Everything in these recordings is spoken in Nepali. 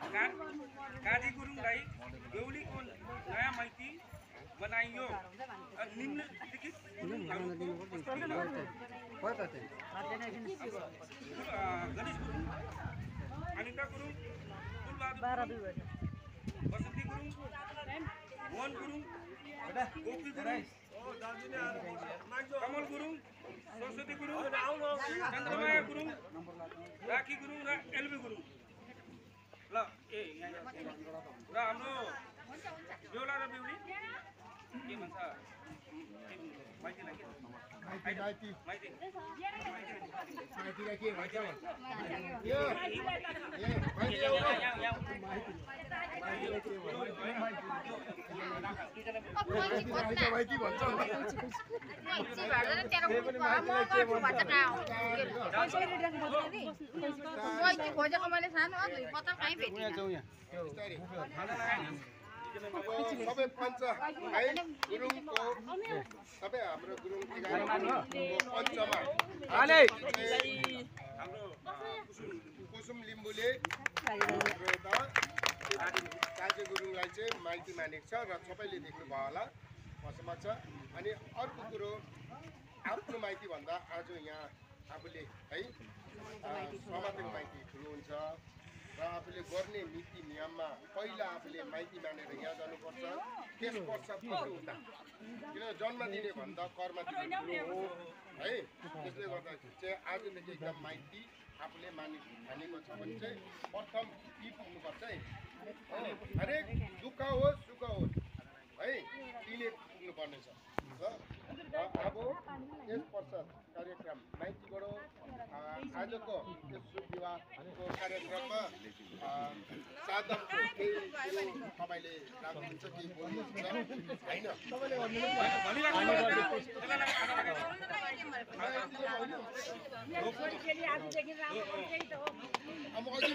काजी गुरुङलाई बेहुलीको नयाँ माइती बनाइयो। निम्नलिखित गुरुङहरूको गणेश गुरुङ, अनिता गुरुङ, फुलबहादुर गुरुङ, बसन्ती गुरुङ, मोहन गुरुङ, गोपी गुरुङ, कमल गुरुङ, सरस्वती गुरुङ, चन्द्रमाया गुरुङ, राखी गुरुङ र एलबी गुरुङ। ल र हाम्रो बेहुला र बेहुली के भन्छ माइतीलाई के सबै पञ्च भाइ गुरुङको सबै हाम्रो गुरुङ 11 पञ्चमा हाम्रो कुसुम लिम्बुले काजी गुरुङलाई चाहिँ माइती मानेको छ र सबैले देख्नुभयो होला समक्ष। अनि अर्को कुरो आफ्नो माइती भन्दा आज यहाँ आफूले है समाजको माइती ठुलो हुन्छ र आफूले गर्ने नीति नियममा पहिला आफूले माइती मानेर यहाँ जानुपर्छ, त्यस पश्चात पछि हुँदा किन जन्म दिने भन्दा कर्म दिने ठुलो हो है। त्यसले गर्दाखेरि चाहिँ आजदेखि एकदम माइती आफूले मानेको छ भने चाहिँ प्रथम ती पुग्नुपर्छ है। हरेक दुःख होस् सुख होस् है तिले पुग्नुपर्ने छ। अब यस पश्चात कार्यक्रम माइतीबाट आजको यस शुभ विवाहको कार्यक्रममा साधनको केही कुरो तपाईँले राख्नुहुन्छ कि बोल्नुहुन्छ होइन? अब अझै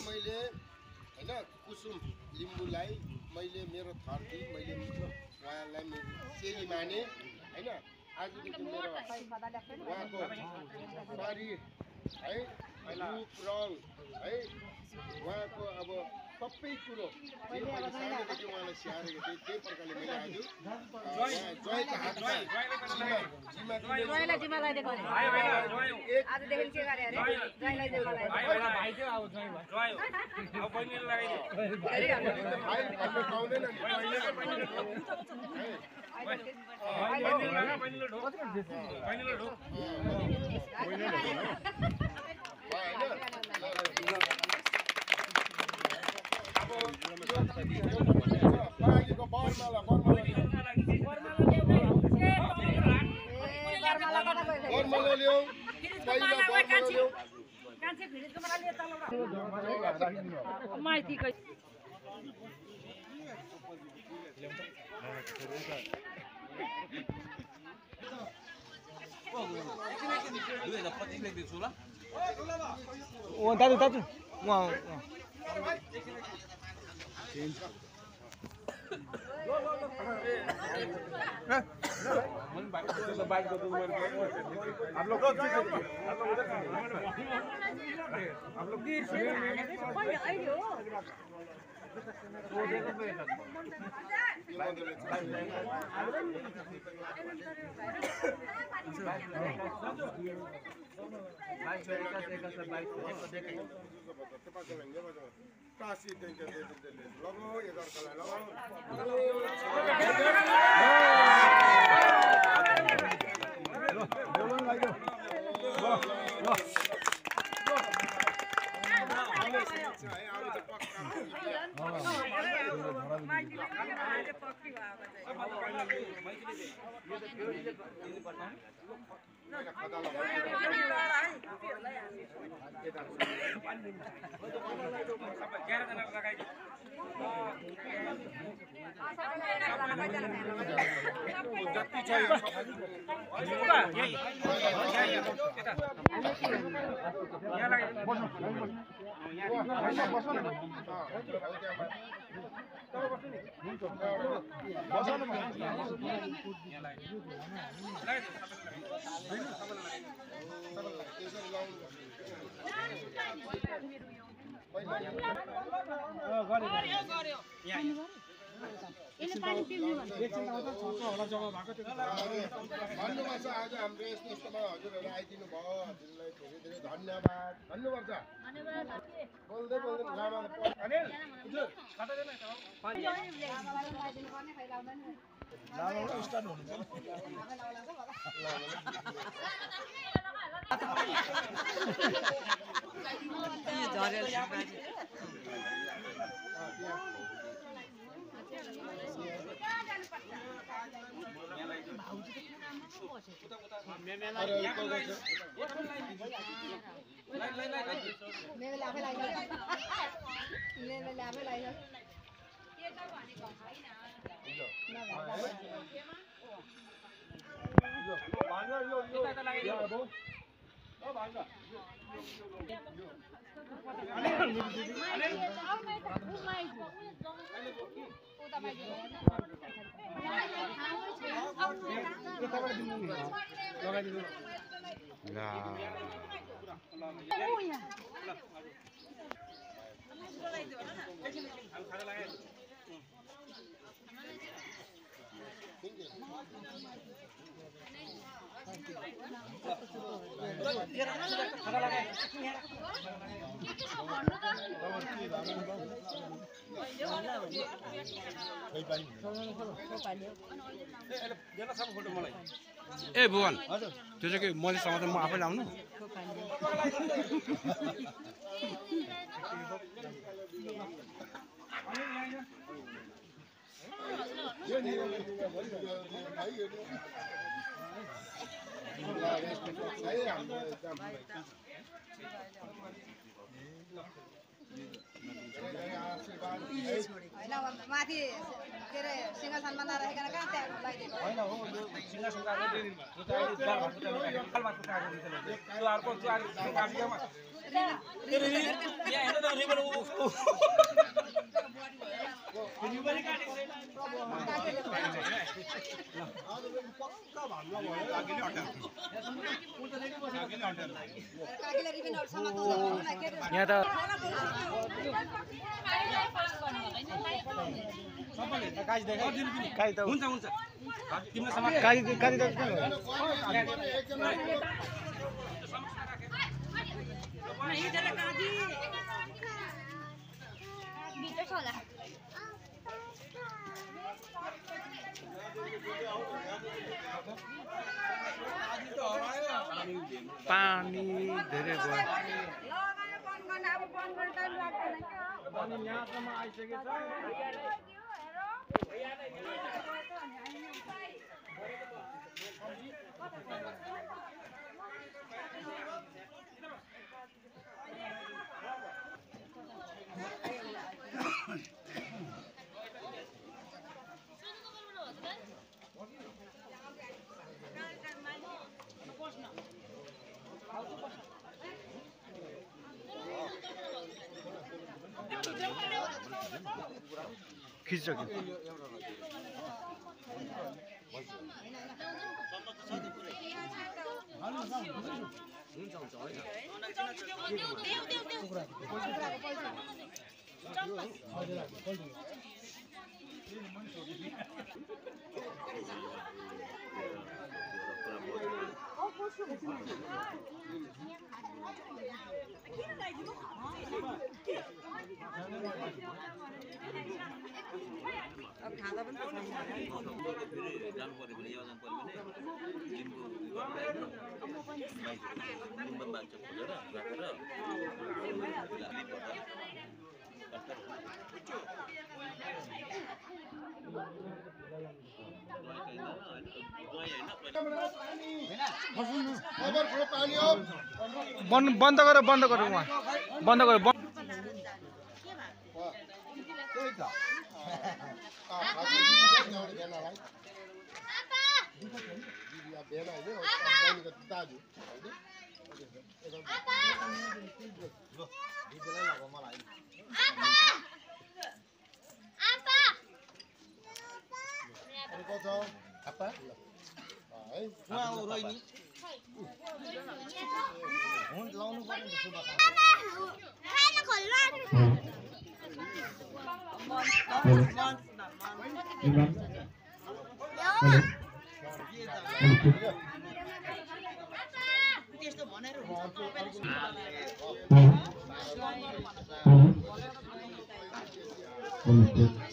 मैले होइन कुसुम लिम्बुलाई मैले मेरो थर्ती मैले उहाँलाई मेरो चेली माने होइन। आजदेखि मेरो उहाँको शरीर है रूप रङ है उहाँको अब सबै कुरो जे मैले सानोदेखि उहाँलाई स्याहारेको थिएँ त्यही प्रकारले मैले आज जयको हातमा दाजु दाजु काशी लगो एकअर्कालाई भन्नुपर्छ आज हाम्रो यस्तो यस्तोमा हजुरहरू आइदिनु भयो हजुरलाई धेरै धेरै धन्यवाद भन्नुपर्छ बोल्दै बोल्दै लामा ए भुवन त्यो चाहिँ के मैले समाधान म आफैले आउनु माथि के अरे सिंहासनमा नरहेकन कहाँ त्यहाँ लगाइदिएको यहाँ त पानी धेरै भयो अनि यहाँसम्म आइसकेको छ खिचिसक्यो बन्द गर उहाँ बन्द गर दाजु apa? Understood.